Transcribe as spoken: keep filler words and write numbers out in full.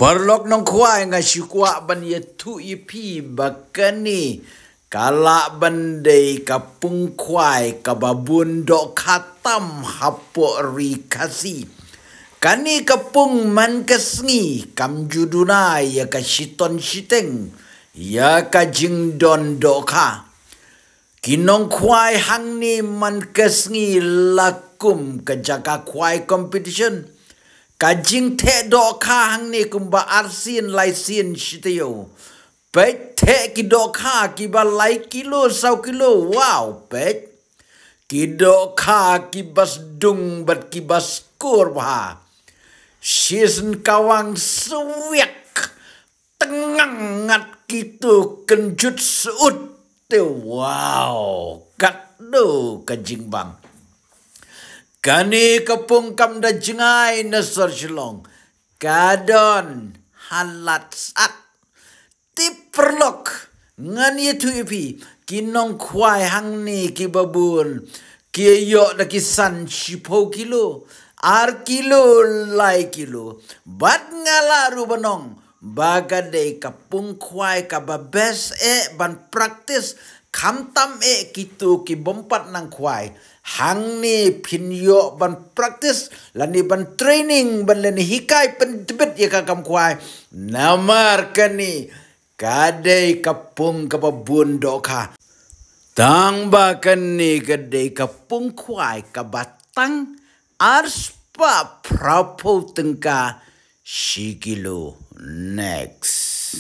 Paralok nongkhwai, nga shu kwah ban ïathuh ïa phi ba kane ka lah ban dei ka pung khwai kaba bun dohkha tam hapoh ri Khasi. Kane ka pung man ka sngi kam ju duna ïa ka shiton shiteng ïa ka jingdon dohkha. Ki nongkhwai hangne man ka sngi la kum ka jaka khwai competition. Ka jingtheh dohkha hangne kumba arsien laisien shi taïew. Peit, theh ki dohkha kiba lai kilo saw kilo. Wow, peit. Ki dohkha kiba sdung bad kiba skur bha. Shisien kawang swiak. Tngang ngat kito kynjut sut te. Wow, katno ka jingbang. Kane ka pung kam da jngai na sor Shillong. Ka don ha Ladsat. Te paralok, ngan ïathuh ïa phi, ki nongkhwai hangne kiba bun ki ïoh da ki san shiphew kilo, ar kilo, lai kilo. Bad nga lah ruh ban ong ba ka dei ka pung khwai kaba best eh ban practice, khamtam eh kito ki bym pat nang khwai. Hangne phin ïoh ban practice lane ban training, ban lane hikai pyntbit ïa ka kam khwai. Namar kane ka dei ka pung kaba bun dohkha. Tang ba kane ka dei ka pung khwai kaba tang ar spah phra phew tyngka shi kilo. Next.